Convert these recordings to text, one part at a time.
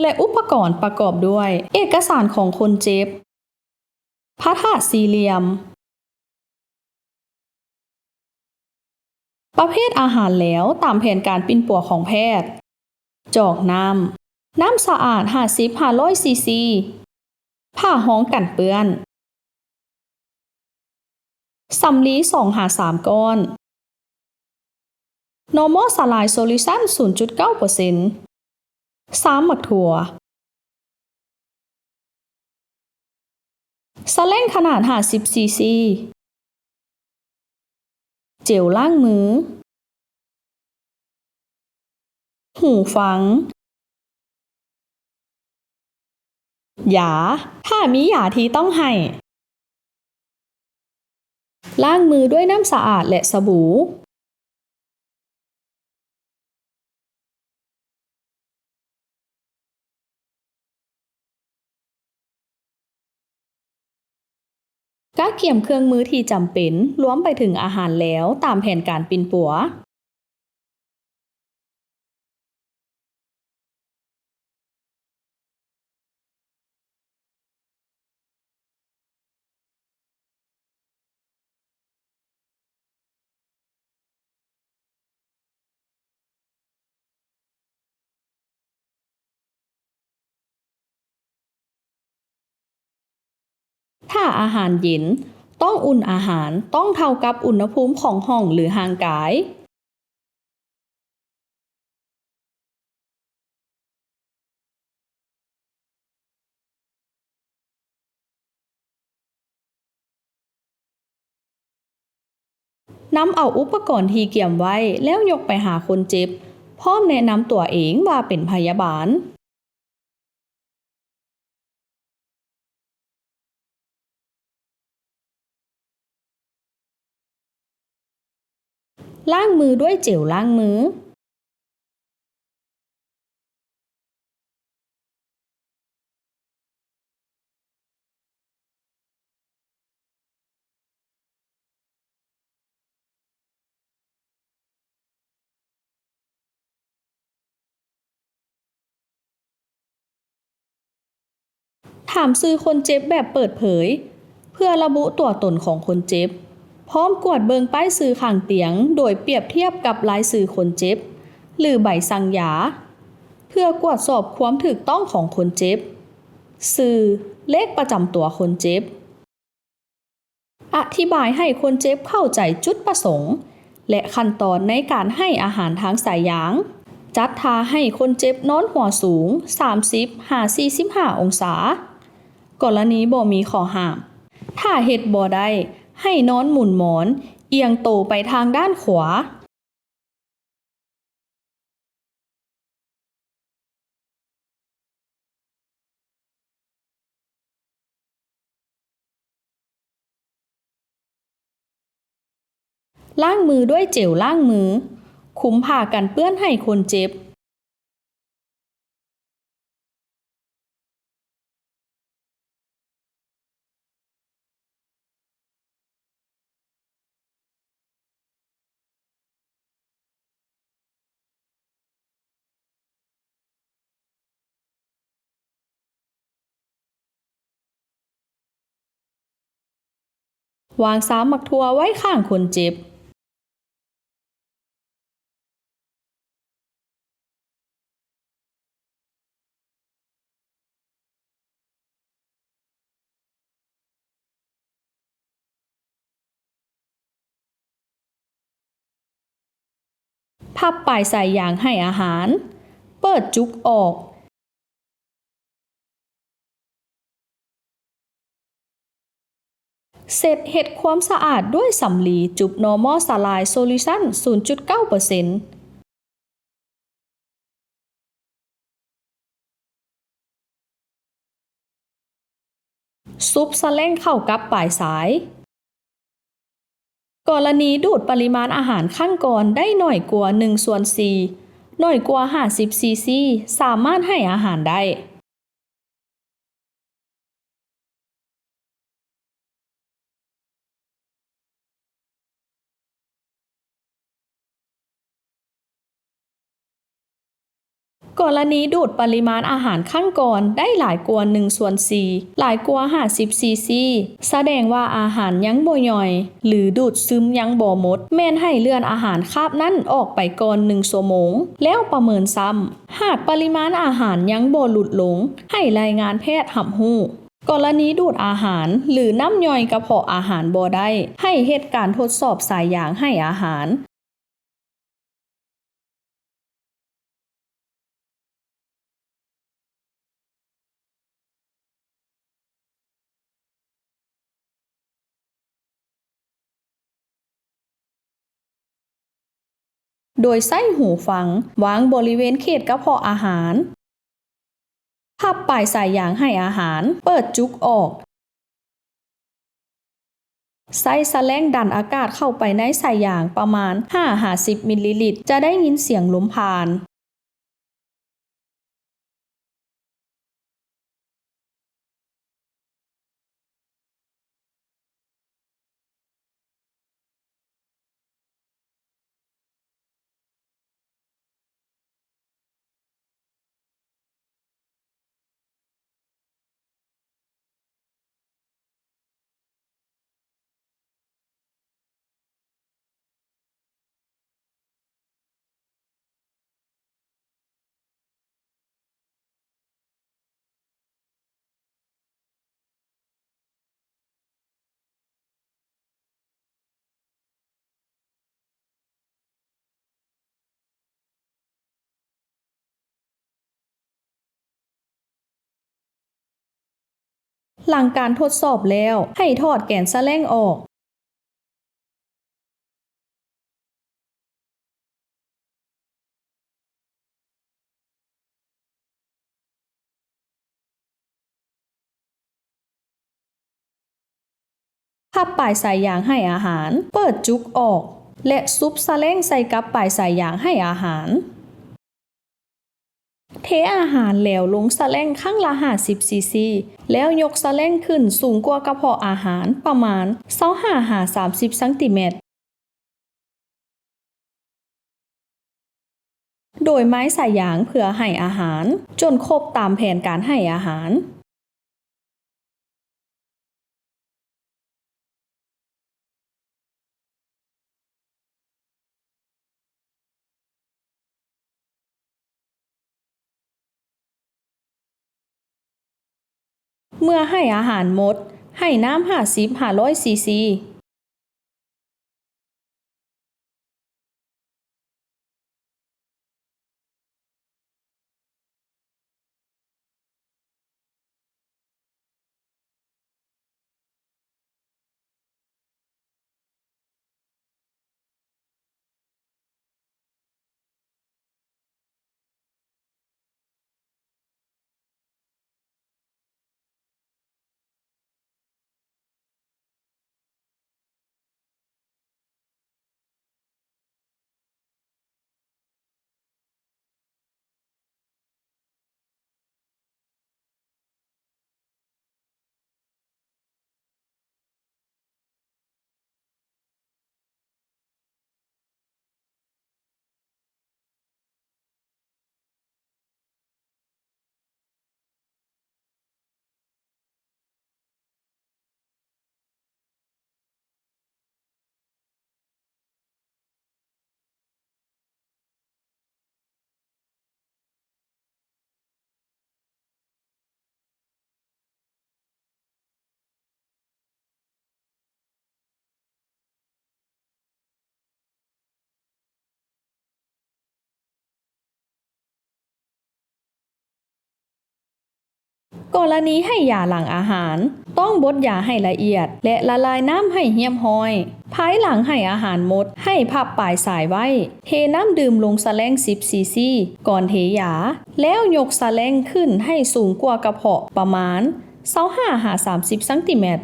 ແລະ ອຸປະກອນປະກອບດ້ວຍ ເອກະສານຂອງຄົນເຈັບ, ພະທາດສີ່ຫຼ່ຽມ, ປະເພດອາຫານແລ້ວຕາມແຜນການປິ່ນປົວຂອງແພດ, ຈອກນ້ຳ, ນ້ຳສະອາດຫ້າສິບຫາຮ້ອຍຊີຊີ, ຜ້າຮອງກັນເປື້ອນ, ສຳລີສອງຫາສາມກ້ອນ, ນໍມໍສາລາຍໂຊລູຊັນສູນຈຸດເກົ້າເປີເຊັນ, ຊາມໝາກຖົ່ວ, ສະແລັງຂະໜາດຫ້າສິບຊີຊີ, ເຈວລ້າງມື, ຫູຟັງ, ຢາ, ຖ້າມີຢາທີ່ຕ້ອງໃຫ້, ລ້າງມືດ້ວຍນ້ຳສະອາດ ແລະ ສະບູ. ກະກຽມເຄື່ອງມືທີ່ຈຳເປັນ, ລວມໄປເຖິງອາຫານແລ້ວ, ຕາມແຜນການປິ່ນປົວ. ຖ້າອາຫານເຢັນ, ຕ້ອງອຸ່ນອາຫານ, ຕ້ອງເທົ່າກັບອຸນຫະພູມຂອງຫ້ອງ ຫຼື ຮ່າງກາຍ. ນຳເອົາອຸປະກອນທີ່ກຽມໄວ້ ແລ້ວຍົກໄປຫາຄົນເຈັບ, ພ້ອມແນະນຳຕົວເອງວ່າເປັນພະຍາບານ. ລ້າງມືດ້ວຍເຈວລ້າງມື. ຖາມຊື່ຄົນເຈັບແບບເປີດເຜີຍ ເພື່ອລະບຸຕົວຕົນຂອງຄົນເຈັບ, ພ້ອມກວດເບິ່ງປ້າຍຊື່ຂ້າງຕຽງ ໂດຍປຽບທຽບກັບລາຍຊື່ຄົນເຈັບ ຫຼື ໃບສັ່ງຢາ, ເພື່ອກວດສອບຄວາມຖືກຕ້ອງຂອງຄົນເຈັບ, ຊື່, ເລກປະຈຳຕົວຄົນເຈັບ. ອະທິບາຍໃຫ້ຄົນເຈັບເຂົ້າໃຈຈຸດປະສົງ ແລະ ຂັ້ນຕອນໃນການໃຫ້ອາຫານທາງສາຍຢາງ. ຈັດທ່າໃຫ້ຄົນເຈັບນອນຫົວສູງສາມສິບຫາສີ່ສິບຫ້າອົງສາ, ກໍລະນີບໍ່ມີຂໍ້ຫ້າມ. ຖ້າເຮັດບໍ່ໄດ້, ໃຫ້ນອນໝູນໝອນ, ອຽງໂຕໄປທາງດ້ານຂວາ. ລ້າງມືດ້ວຍເຈວລ້າງມື, ຄຸມຜ້າກັນເປື້ອນໃຫ້ຄົນເຈັບ. ວາງຊາມໝາກຖົ່ວໄວ້ຂ້າງຄົນເຈັບ. ພັບປາຍສາຍຢາງໃຫ້ອາຫານ, ເປີດຈຸກອອກ. ເຊັດເຮັດຄວາມສະອາດດ້ວຍສຳລີຈຸບນໍມໍສາລາຍໂຊລູຊັນສູນຈຸດເກົ້າເປີເຊັນ. ຊຸບສະແລັງເຂົ້າກັບປາຍສາຍ. ກໍລະນີດູດປະລິມານອາຫານຄັ້ງກ່ອນໄດ້ໜ້ອຍກວ່າໜຶ່ງສ່ວນສີ່, ໜ້ອຍກວ່າຫ້າສິບຊີຊີ, ສາມາດໃຫ້ອາຫານໄດ້. ກ ກໍລະນີດູດປະລິມານອາຫານຄັ້ງກ່ອນໄດ້ຫຼາຍກວ່າໜຶ່ງສ່ວນສີ່ ຫຼາຍກວ່າຫ້າສິບຊີຊີ ສະແດງວ່າອາຫານຍັງບໍ່ຍ່ອຍ ຫຼື ດູດຊຶມຍັງບໍ່ໝົດ, ແມ່ນໃຫ້ເລື່ອນອາຫານຄາບນັ້ນອອກໄປກ່ອນໜຶ່ງຊົ່ວໂມງ ແລ້ວປະເມີນຊ້ຳ. ຫາກປະລິມານອາຫານຍັງບໍ່ຫຼຸດລົງ, ໃຫ້ລາຍງານແພດຮັບຮູ້. ກໍລະນີດູດອາຫານ ຫຼື ນ້ຳຍ່ອຍກະເພາະອາຫານບໍ່ໄດ້, ໃຫ້ເຮັດການທົດສອບສາຍຢາງໃຫ້ອາຫານ. ໂດຍໃຊ້ຫູຟັງວາງບໍລິເວນເຂດກະເພາະອາຫານ. ພັບປາຍສາຍຢາງໃຫ້ອາຫານ, ເປີດຈຸກອອກ. ໃຊ້ສະແລງດັນອາກາດເຂົ້າໄປໃນສາຍຢາງປະມານຫ້າຫາສິບມິນລີລິດ, ຈະໄດ້ຍິນສຽງລົມຜ່ານ. ຫຼັງການທົດສອບແລ້ວ, ໃຫ້ຖອດແກນສະແລງອອກ. ພັບປາຍສາຍຢາງໃຫ້ອາຫານ, ເປີດຈຸກອອກ ແລະ ຊຸບສະແລງໃສ່ກັບປາຍສາຍຢາງໃຫ້ອາຫານ. ເທອາຫານແຫຼວລົງສະແລງຄັ້ງລະຫ້າສິບຊີຊີ ແລ້ວຍົກສະແລງຂຶ້ນສູງກວ່າກະເພາະອາຫານປະມານຊາວຫ້າຫາສາມສິບຊັງຕີແມັດ. ໂດຍມາຍສາຍຢາງເພື່ອໃຫ້ອາຫານຈົນຄົບຕາມແຜນການໃຫ້ອາຫານ. ເມື່ອໃຫ້ອາຫານໝົດ, ໃຫ້ນ້ຳຫ້າສິບຫາຮ້ອຍຊີຊີ. ກໍລະນີໃຫ້ຢາຫຼັງອາຫານ, ຕ້ອງບົດຢາໃຫ້ລະອຽດ ແລະ ລະລາຍນ້ຳໃຫ້ຮຽບຮ້ອຍ. ພາຍຫຼັງໃຫ້ອາຫານໝົດ, ໃຫ້ພັບປາຍສາຍໄວ້, ເທນ້ຳດື່ມລົງສະແລງສິບຊີຊີ ກ່ອນເທຢາ, ແລ້ວຍົກສະແລງຂຶ້ນໃຫ້ສູງກວ່າກະເພາະປະມານຊາວຫ້າຫາສາມສິບຊັງຕີແມັດ.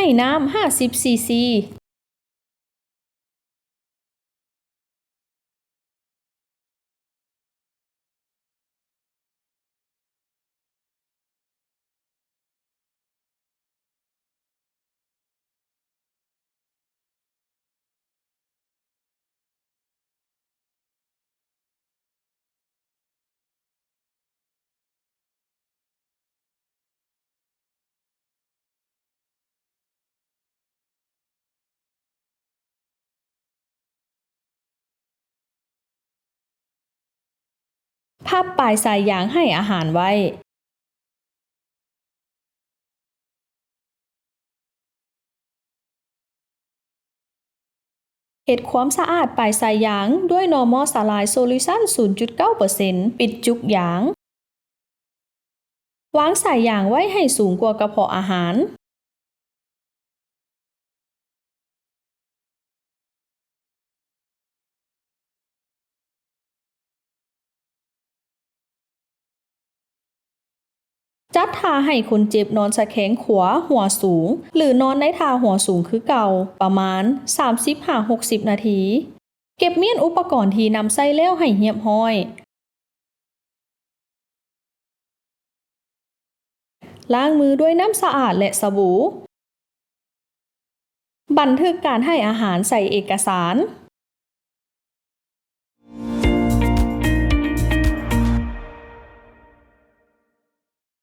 ໃຫ້ນ້ຳຫ້າສິບຊີຊີ. ພັບປາຍສາຍຢາງໃຫ້ອາຫານໄວ້. ເຮັດຄວາມສະອາດປາຍສາຍຢາງດ້ວຍນໍມໍສາລາຍໂຊລູຊັນສູນຈຸດເກົ້າເປີເຊັນ ປິດຈຸກຢາງ. ວາງສາຍຢາງໄວ້ໃຫ້ສູງກວ່າກະເພາະອາຫານ. ຈັດທ່າໃຫ້ຄົນເຈັບນອນສະແຄງຂວາຫົວສູງ ຫຼື ນອນໃນທ່າຫົວສູງຄືເກົ່າ ປະມານສາມສິບຫາຫົກສິບນາທີ. ເກັບມ້ຽນອຸປະກອນທີ່ນຳໃຊ້ແລ້ວໃຫ້ຮຽບຮ້ອຍ. ລ້າງມືດ້ວຍນ້ຳສະອາດ ແລະ ສະບູ. ບັນທຶກການໃຫ້ອາຫານໃສ່ເອກະສານ.